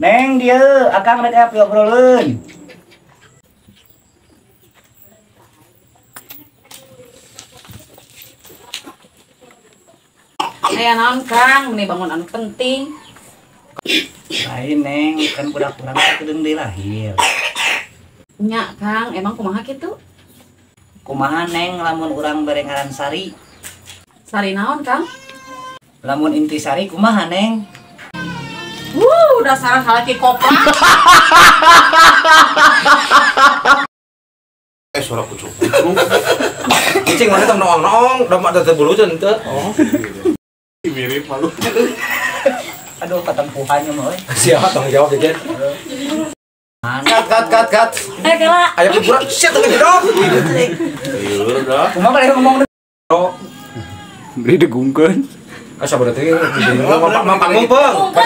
Neng dia, akang rek aya piobroleun. Aya naon Kang, meni bangun anu penting. Lain Neng, kan budak urang teh kedeung deui lahir. Nya Kang, emang kumaha kitu? Kumaha Neng lamun urang bere ngaran Sari? Sari naon Kang? Lamun intisari kumaha Neng? Wuh, dasar halaki koplak. Suara kucuk-kucuk. Kucing mana tong noong-noong, da teu buluceun teu. Oh. Mirip malu. Aduh, patempuhannya mah euy. Siapa tanggung jawab jajan? Cut cut cut cut. Kela. Aya kuburan sia teu ngedok. Lieur dah. Kumaha bade ngomong Oh, Beri degungkeun. ah sabar teh. Mampak mumpung.